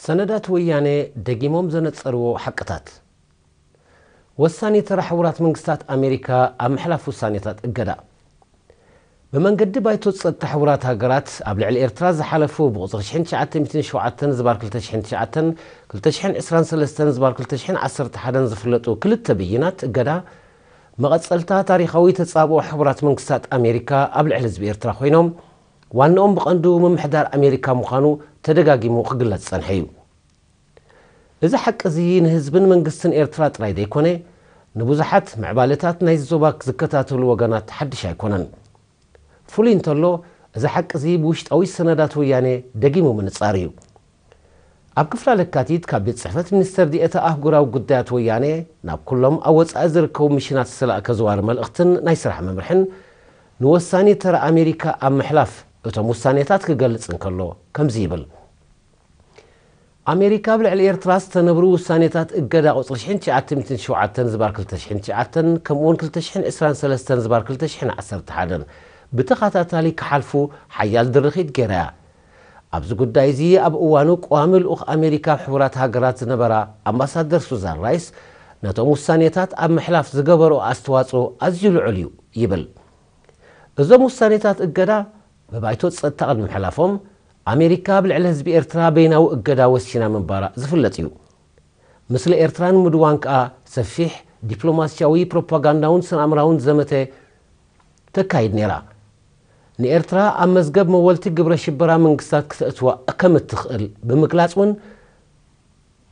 ሰነዳት ወያነ ደጊሞም ዘነጸርዎ ሓቅታት። ወሳኒ ተራ ሕቡራት መንግስታት ኣሜሪካ ኣብ ምሕላፍ ውሳኔታት እገዳ። ብመንገዲ ባይቶ ጸጥታ ሕቡራት ሃገራት ኣብ ልዕሊ ኤርትራ ዝሓለፉ ብቁጽሪ ሽሕን ትሽዓተ ሚእትን ሸውዓተን ዝባር ክልተ ሽሕን ትሽዓተን፣ ክልተ ሽሕን ዕስራን ሰለስተን ዝባር ክልተ ሽሕን ዓሰርተ ሓደን ዝፍለጡ ክልተ ብይናት እገዳ፣ መቐጸልታ ታሪኻዊ ተጻብኦ ሕቡራት መንግስታት ኣሜሪካ ኣብ ልዕሊ ህዝቢ ኤርትራ ኮይኖም፣ ዋናኦም ብቐንዱ ምምሕዳር ኣሜሪካ ምዃኑ ተደጋጊሙ ክግለጽ ጸንሐ እዩ። እዚ ሓቂ እዚ ንህዝብን መንግስትን ኤርትራ ጥራይ ዘይኮነ፣ ንብዙሓት ምዕባለታት ናይዚ ዞባ ዝከታተሉ ወገናት ሓድሽ ኣይኮነን። ፍሉይ እንተሎ፣ እዚ ሓቂ እዚ ብውሽጣዊ ሰነዳት ወያነ ደጊሙ ምንጻር እዩ። ኣብ ክፍላ ለካቲት ካብ ቤት ጽሕፈት ሚኒስተር ዲኤታ ኣህጉራዊ ጉዳያት ወያነ ናብ ኩሎም ኣብ ወጻኢ ዝርከቡ ሚሽናት ዝተላእከ ዝዋሪ መልእኽትን ናይ ስራሕ መምርሕን፣ ንወሳኒ ተራ ኣሜሪካ ኣብ ምሕላፍ እቶም ውሳኔታት ክገልጽ እንከሎ ከምዚ ይብል። ኣሜሪካ ኣብ ልዕሊ ኤርትራ ዝተነብሩ ውሳኔታት እገዳ ቁጽሪ ሽሕን ትሽዓተ ሚእትን ሸውዓተን ዝባር ክልተ ሽሕን ትሽዓተን፣ ከምኡውን ክልተ ሽሕን ዕስራን ሰለስተን ዝባር ክልተ ሽሕን ዓሰርተ ሓደን ብተኸታታሊ ክሓልፉ ሓያል ድርኺት ገይራ እያ። ኣብዚ ጉዳይ እዚ ኣብ እዋኑ ቀዋሚ ልኡኽ ኣሜሪካ ኣብ ሕቡራት ሃገራት ዝነበራ ኣምባሳደር ሱዛን ራይስ፣ ነቶም ውሳኔታት ኣብ ምሕላፍ ዝገበርኦ ኣስተዋጽኦ ኣዝዩ ልዑል እዩ ይብል። እዞም ውሳኔታት እገዳ ብባይቶ ጸጥታ ቅድሚ ምሕላፎም፣ ኣሜሪካ ኣብ ልዕሊ ህዝቢ ኤርትራ በይናዊ እገዳ ወሲና ምንባራ ዝፍለጥ እዩ። ምስለ ኤርትራ ንምድዋን ከኣ ሰፊሕ ዲፕሎማስያዊ፣ ፕሮፓጋንዳውን ስነ ኣእምራውን ዘመተ ተካይድ ነይራ። ንኤርትራ ኣብ መዝገብ መወልቲ ግብረ ሽበራ መንግስታት ክተእትዋ ከም እትኽእል ብምግላጽ እውን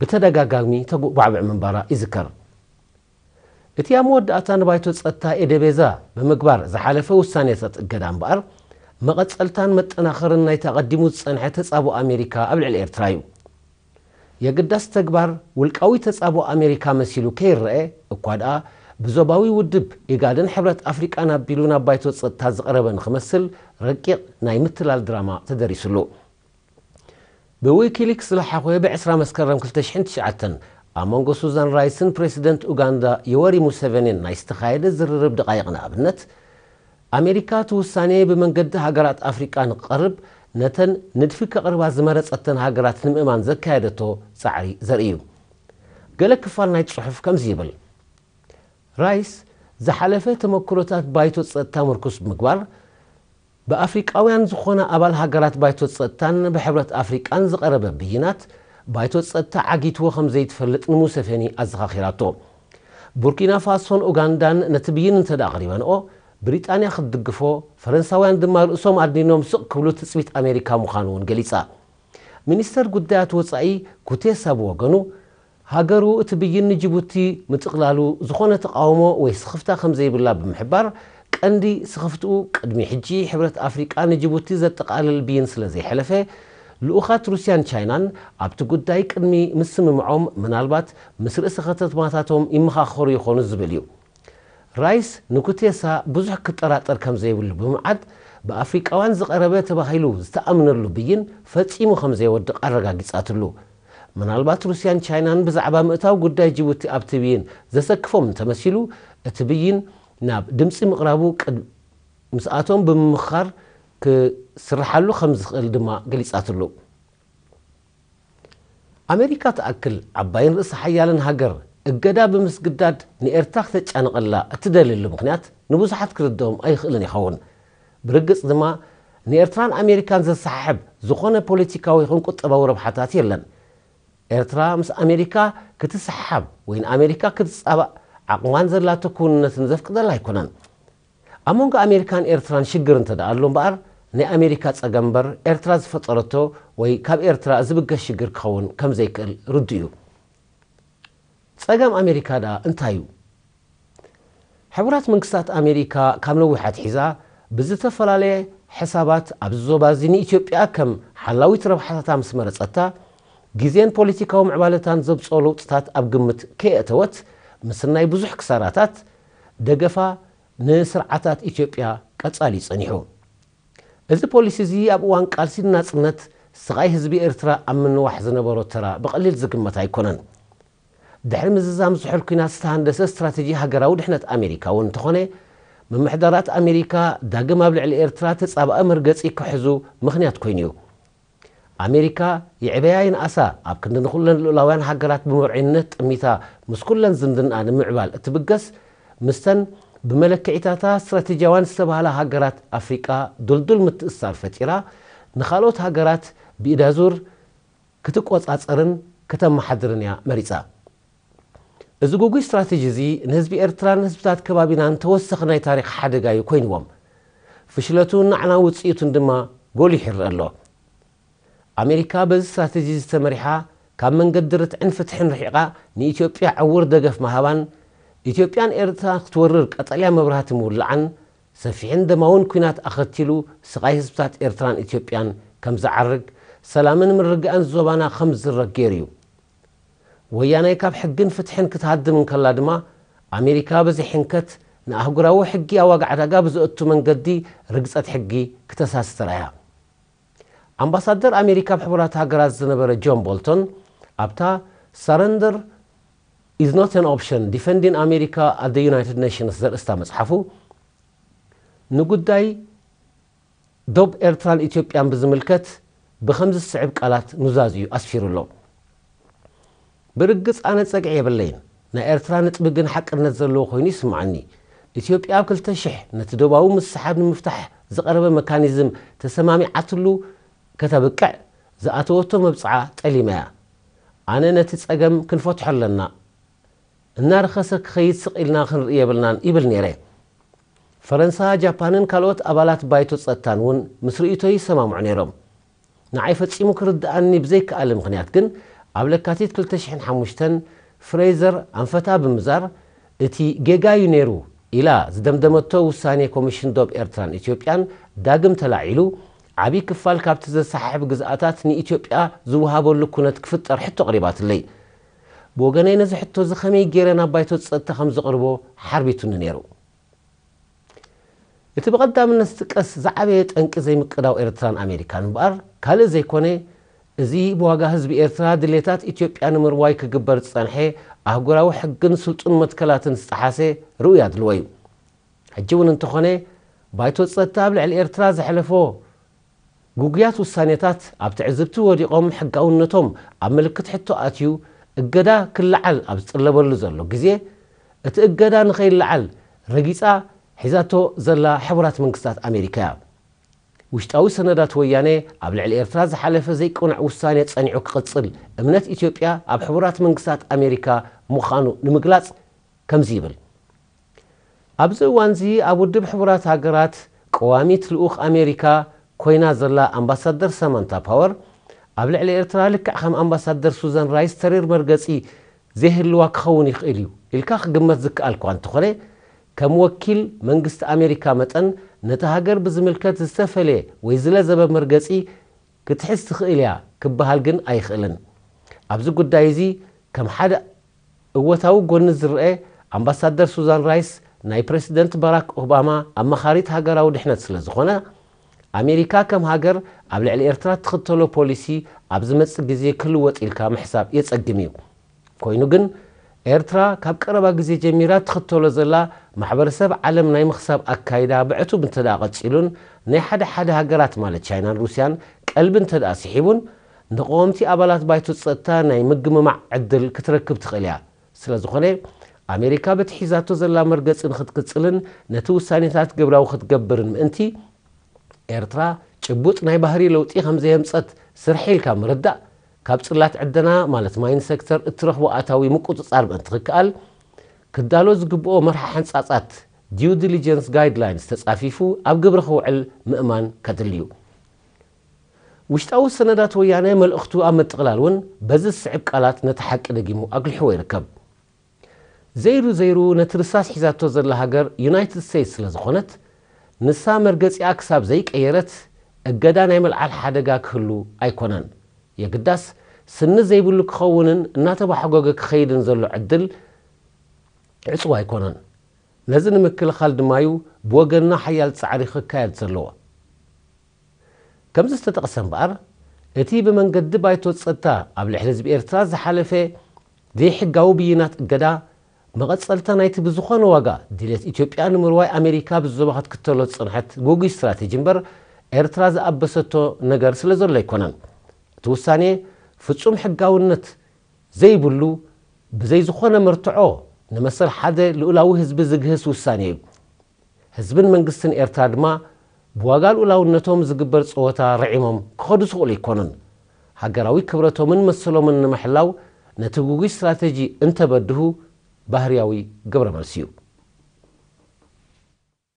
ብተደጋጋሚ ተጓዕብዕ ምንባራ ይዝከር። እቲ ኣብ መወዳእታ ንባይቶ ጸጥታ ኤደቤዛ ብምግባር ዝሓለፈ ውሳኔታት እገዳ እምበኣር፣ መቐጸልታን መጠናኸርን ናይቲ ኣቐዲሙ ዝጸንሐ ተጻብኦ ኣሜሪካ ኣብ ልዕሊ ኤርትራ እዩ። የግዳስ ተግባር ውልቃዊ ተጻብኦ ኣሜሪካ መሲሉ ከይረአ እኳ ደኣ፣ ብዞባዊ ውድብ ኢጋድን ሕብረት ኣፍሪቃን ኣቢሉ ናብ ባይቶ ጸጥታ ዝቐረበ ንኽመስል ረቂቕ ናይ ምትላል ድራማ ተደሪስሉ። ብዊኪሊክስ ዝለሓኾ ብዕስራ መስከረም ክልተ ሽሕን ትሽዓተን ኣብ መንጎ ሱዛን ራይስን ፕሬሲደንት ኡጋንዳ ዮወሪ ሙሴቬኒን ናይ ዝተኻየደ ዝርርብ ደቓይቕ ንኣብነት፣ ኣሜሪካ እቲ ውሳኔ ብመንገዲ ሃገራት ኣፍሪቃ ንክቐርብ ነተን ንድፊ ከቕርባ ዝመረጸተን ሃገራት ንምእማን ዘካየደቶ ጻዕሪ ዘርኢ እዩ። ገለ ክፋል ናይቲ ጽሑፍ ከምዚ ይብል። ራይስ ዝሓለፈ ተመክሮታት ባይቶ ጸጥታ ምርኩስ ብምግባር፣ ብኣፍሪቃውያን ዝኾና ኣባል ሃገራት ባይቶ ጸጥታን ብሕብረት ኣፍሪቃን ዝቐረበ ብይናት፣ ባይቶ ጸጥታ ዓጊትዎ ከም ዘይትፈልጥ ንሙሰፌኒ ኣዘኻኺራቶ። ቡርኪና ፋሶን ኡጋንዳን ነቲ ብይን እንተ ደኣ ኣቕሪበንኦ፣ ብሪጣንያ ክትድግፎ፣ ፈረንሳውያን ድማ ርእሶም ኣድኒኖም ስቕ ክብሉ ትጽቢት ኣሜሪካ ምዃኑ እውን ገሊጻ። ሚኒስተር ጉዳያት ወጻኢ ኩቴሳ ብወገኑ፣ ሃገሩ እቲ ብይን ንጅቡቲ ምጥቕላሉ ዝኾነ ተቓውሞ ወይ ስኽፍታ ከም ዘይብላ ብምሕባር፣ ቀንዲ ስኽፍትኡ ቅድሚ ሕጂ ሕብረት ኣፍሪቃ ንጅቡቲ ዘጠቓልል ብይን ስለ ዘይሐለፈ፣ ልኡኻት ሩስያን ቻይናን ኣብቲ ጉዳይ ቅድሚ ምስምምዖም ምናልባት ምስ ርእሰ ከተማታቶም ይመኻኸሩ ይኾኑ ዝብል እዩ። ራይስ ንኩቴሳ ብዙሕ ክጠራጠር ከም ዘይብሉ ብምዓድ፣ ብኣፍሪቃውያን ዝቐረበ ተባሂሉ ዝተኣምነሉ ብይን ፈጺሙ ከም ዘይወድቕ ኣረጋጊጻትሉ። ምናልባት ሩስያን ቻይናን ብዛዕባ ምእታው ጉዳይ ጅቡቲ ኣብቲ ብይን ዘሰክፎም እንተመሲሉ፣ እቲ ብይን ናብ ድምጺ ምቕራቡ ቅድ-፣ ምስኣቶም ብምምኽኻር ክስርሓሉ ከም ዝኽእል ድማ ገሊጻትሉ። ኣሜሪካ ትኣክል ዓባይን ርእሰ ሓያልን ሃገር እገዳ ብምስግዳድ ንኤርትራ ክተጫንቐላ እትደልየሉ ምኽንያት ንብዙሓት ክርድኦም ኣይኽእልን ይኸውን። ብርግጽ ድማ ንኤርትራን ኣሜሪካን ዘሰሓሕብ ዝኾነ ፖለቲካዊ ይኹን ቁጠባዊ ረብሓታት የለን። ኤርትራ ምስ ኣሜሪካ ክትሰሓሓብ ወይ ንኣሜሪካ ክትጻባእ ዓቕማን ዘላቶ ክውንነትን ዘፍቅደላ ኣይኮነን። ኣብ መንጎ ኣሜሪካን ኤርትራን ሽግር እንተ ደኣ ኣሎ እምበኣር፣ ናይ ኣሜሪካ ጸገም እምበር ኤርትራ ዝፈጠረቶ ወይ ካብ ኤርትራ ዝብገስ ሽግር ክኸውን ከም ዘይክእል ርዱእ እዩ። ጸገም ኣሜሪካ ደኣ እንታይ እዩ? ሕቡራት መንግስታት ኣሜሪካ ካብ ነዊሕ ኣትሒዛ ብዝተፈላለየ ሕሳባት ኣብዚ ዞባ እዚ ንኢትዮጵያ ከም ሓላዊት ረብሓታታ ምስ መረጸታ፣ ግዜን ፖለቲካዊ ምዕባለታን ዘምጽኦ ለውጥታት ኣብ ግምት ከየእተወት፣ ምስናይ ብዙሕ ክሳራታት፣ ደገፋ ንስርዓታት ኢትዮጵያ ቀጻሊ እዩ ጸኒሑ። እዚ ፖሊሲ እዚ ኣብ እዋን ቃልሲ ንናጽነት ስቓይ ህዝቢ ኤርትራ ኣብ ምንዋሕ ዝነበሮ ተራ ብቐሊል ዝግመት ኣይኮነን። ድሕሪ ምዝዛም ዝሑል ኲናት ዝተሃንደሰ ስትራተጂ ሃገራዊ ድሕነት ኣሜሪካ እውን እንተኾነ፣ ምምሕዳራት ኣሜሪካ ዳግም ኣብ ልዕሊ ኤርትራ ተጻባኢ መርገጺ ክሕዙ ምኽንያት ኮይኑ እዩ። ኣሜሪካ ይዕበያ ይንኣሳ ኣብ ክንዲ ንኹለን ልኡላውያን ሃገራት ብመርዒነት ጠሚታ ምስ ኩለን ዝምድንኣ ንምዕባል እትብገስ፣ ምስተን ብመለክዒታታ ስትራቴጂያውያን ዝተባህላ ሃገራት ኣፍሪቃ ድልዱል ምትእስሳር ፈጢራ፣ ንኻልኦት ሃገራት ብኢዳዙር ክትቆጻጸርን ከተመሓድርን እያ መሪጻ። እዚ ግጉይ ስትራቴጂ እዚ ንህዝቢ ኤርትራን ህዝብታት ከባቢናን ተወሳኺ ናይ ታሪኽ ሓደጋ እዩ ኮይንዎም። ፍሽለቱን ናዕና ውጽኢቱን ድማ ጎሊሑ ይረአ ኣሎ። ኣሜሪካ በዚ ስትራቴጂ እዚ ተመሪሓ ካብ መንገዲ ርትዕን ፍትሕን ርሒቓ ንኢትዮጵያ ዕውር ደገፍ ምሃባን ኢትዮጵያን ኤርትራ ክትወርር ቀጠልያ መብራህቲ ምውላዓን ሰፊሕን ደማውን ኲናት ኣኸቲሉ ስቓይ ህዝብታት ኤርትራን ኢትዮጵያን ከም ዝዓርግ፣ ሰላምን ምርግጋእን ዞባና ከም ዝዝረግ ገይሩ እዩ። ወያናይ ካብ ሕግን ፍትሕን ክትሃድም እንከላ ድማ ኣሜሪካ በዚ ሕንከት ንኣህጉራዊ ሕጊ ኣብ ዋጋ ዕዳጋ ብዘእቱ መንገዲ ርግጸት ሕጊ ክተሳስር እያ። ኣምባሳደር ኣሜሪካ ኣብ ሕቡራት ሃገራት ዝነበረ ጆን ቦልቶን ኣብታ Surrender is not an option, Defending America at the United Nations ዘርእስታ መጽሓፉ ንጉዳይ ዶብ ኤርትራን ኢትዮጵያን ብዝምልከት ብኸምዚ ዝስዕብ ቃላት ኑዛዝ እዩ ኣስፊሩ ኣሎ። ብርግጽ ኣነ ጸግዒ የብለይን። ናይ ኤርትራ ንጥቢ ግን ሓቅነት ዘለዎ ኮይኑ ይስምዓኒ። ኢትዮጵያ ኣብ ክልተ ሽሕ ነቲ ዶባዊ ምስሓብ ንምፍታሕ ዝቐረበ መካኒዝም ተሰማሚዓትሉ ከተብቅዕ ዝኣተወቶ መብጽዓ ጠሊማ እያ። ኣነ ነቲ ጸገም ክንፈትሖ ኣለና፣ እናረኸሰ ክኸይድ ስቕ ኢልና ክንርኢ የብልናን ይብል ነይረ። ፈረንሳ፣ ጃፓንን ካልኦት ኣባላት ባይቶ ጸጥታን እውን ምስ ርእይቶይ ይሰማምዑ ነይሮም። ንዓይ ፈጺሙ ክርድኣኒ ብዘይከኣለ ምኽንያት ግን ኣብ ለካቲት ክልተ ሽሕን ሓሙሽተን ፍሬዘር ኣንፈታ ብምዛር እቲ ጌጋ እዩ ነይሩ ኢላ ዝደምደመቶ ውሳኔ ኮሚሽን ዶብ ኤርትራን ኢትዮጵያን ዳግም ተላዒሉ ዓብዪ ክፋል ካብቲ ዘሰሓሕብ ግዝኣታት ንኢትዮጵያ ዝወሃበሉ ኩነት ክፍጠር ሕቶ ኣቕሪባትለይ። ብወገነይ ነዚ ሕቶ እዚ ከመይ ገይረ ናብ ባይቶ ጸጥታ ከም ዘቕርቦ ሓርቢቱኒ ነይሩ። እቲ ብቐዳምነት ዝጥቀስ ዝዓበየ ጠንቂ ዘይምቅዳው ኤርትራን ኣሜሪካን እምበኣር ካልእ ዘይኮነ፣ እዚ ብዋጋ ህዝቢ ኤርትራ ድሌታት ኢትዮጵያ ንምርዋይ ክግበር ዝጸንሐ ኣህጉራዊ ሕግን ስልጡን መትከላትን ዝጠሓሰ ርኡይ ኣድልዎ እዩ። ሕጂ እውን እንተኾነ ባይቶ ጸጥታ ኣብ ልዕሊ ኤርትራ ዘሕለፎ ግጉያት ውሳኔታት ኣብ ትዕዝብቲ ወዲቖም ሕጋውነቶም ኣብ ምልክት ሕቶ ኣትዩ እገዳ ክለዓል ኣብ ዝጥለበሉ ዘሎ ግዜ እቲ እገዳ ንኸይለዓል ረጊጻ ሒዛቶ ዘላ ሕቡራት መንግስታት ኣሜሪካ እያ። ውሽጣዊ ሰነዳት ወያነ ኣብ ልዕሊ ኤርትራ ዝሓለፈ ዘይቅኑዕ ውሳኔ ጸኒዑ ክቕጽል እምነት ኢትዮጵያ ኣብ ሕቡራት መንግስታት ኣሜሪካ ምዃኑ ንምግላጽ ከምዚ ይብል። ኣብዚ እዋንዚ ኣብ ውድብ ሕቡራት ሃገራት ቀዋሚት ልኡኽ ኣሜሪካ ኮይና ዘላ ኣምባሳደር ሳማንታ ፓወር ኣብ ልዕሊ ኤርትራ ልክዕ ከም ኣምባሳደር ሱዛን ራይስ ተሪር መርገጺ ዘይህልዋ ክኸውን ይኽእል እዩ ኢልካ ክግመት ዝከኣል እኳ እንተኾነ፣ ከም ወኪል መንግስቲ ኣሜሪካ መጠን ነታ ሃገር ብዝምልከት ዝተፈለየ ወይ ዝለዘበ መርገጺ ክትሕዝ ትኽእል እያ ክበሃል ግን ኣይኽእልን። ኣብዚ ጉዳይ እዚ ከም ሓደ እወታዊ ጎኒ ዝረአ ኣምባሳደር ሱዛን ራይስ ናይ ፕረሲደንት ባራክ ኦባማ ኣማኻሪት ሃገራዊ ድሕነት ስለ ዝኾና፣ ኣሜሪካ ከም ሃገር ኣብ ልዕሊ ኤርትራ እትኽተሎ ፖሊሲ ኣብ ዝመጽእ ግዜ ክልወጥ ኢልካ ምሕሳብ የጸግም እዩ። ኮይኑ ግን ኤርትራ ካብ ቀረባ ግዜ ጀሚራ እትኽተሎ ዘላ ማሕበረሰብ ዓለም ናይ ምኽሳብ ኣካይዳ ብዕቱብ እንተደኣ ቀጺሉን ናይ ሓደ ሓደ ሃገራት ማለት ቻይናን ሩስያን ቀልቢ እንተደኣ ስሒቡን ንቀወምቲ ኣባላት ባይቶ ጸጥታ ናይ ምግምማዕ ዕድል ክትረክብ ትኽእል እያ። ስለ ዝኾነ ኣሜሪካ በቲ ሒዛቶ ዘላ መርገጺ ንኽትቅጽልን ነቲ ውሳኔታት ግብራዊ ክትገብርን ምእንቲ ኤርትራ ጭቡጥ ናይ ባህሪ ለውጢ ከም ዘየምጸት ስርሒ ኢልካ ምርዳእ፣ ካብ ጽላት ዕደና ማለት ማይን ሴክተር እትረኽቦ ኣታዊ ምቁጽጻር ምእንቲ ክከኣል ክዳሎ ዝግብኦ መርሓ ሓንጻጻት due diligence guidelines ተጻፊፉ ኣብ ግብሪ ክውዕል ምእማን ከድሊ እዩ። ውሽጣዊ ሰነዳት ወያነ መልእኽቱ ኣብ ምጥቕላል እውን በዚ ዝስዕብ ቃላት ነቲ ሓቂ ደጊሙ ኣጉሊሕዎ ይርከብ። ዘይሩ ዘይሩ ነቲ ርሳስ ሒዛቶ ዘላ ሃገር ዩናይትድ ስቴትስ ስለ ዝኾነት፣ ንሳ መርገጺኣ ክሳብ ዘይቀየረት እገዳ ናይ ምልዓል ሓደጋ ክህሉ ኣይኮነን። የግዳስ ስኒ ዘይብሉ ክኸውንን እናተባሕጎገ ክኸይድን ዘሎ ዕድል ዕጹው ኣይኮነን። ነዚ ንምክልኻል ድማዩ ብወገንና ሓያል ጻዕሪ ክካየድ ዘለዎ። ከምዚ ዝተጠቕሰ እምበኣር፣ እቲ ብመንገዲ ባይቶ ጸጥታ ኣብ ልዕሊ ህዝቢ ኤርትራ ዝሓለፈ ዘይሕጋዊ ብይናት እገዳ፣ መቐጸልታ ናይቲ ብዝኾነ ዋጋ ድሌት ኢትዮጵያ ንምርዋይ ኣሜሪካ ብዞባ ክትክተሎ ዝጸንሐት ግጉይ ስትራቴጂ እምበር፣ ኤርትራ ዝኣበሰቶ ነገር ስለ ዘሎ ኣይኮነን። እቲ ውሳኔ ፍጹም ሕጋውነት ዘይብሉ፣ ብዘይ ዝኾነ መርትዖ ንመሰል ሓደ ልኡላዊ ህዝቢ ዝግህስ ውሳኔ እዩ። ህዝብን መንግስትን ኤርትራ ድማ ብዋጋ ልኡላውነቶም ዝግበር ጸወታ ርዒሞም ክኸዱ ዝኽእሉ ኣይኮኑን። ሃገራዊ ክብረቶምን መሰሎምን ንምሕላው ነቲ ግጉይ ስትራተጂ እንተበድሁ ባህርያዊ ግብረ መልሲ እዩ።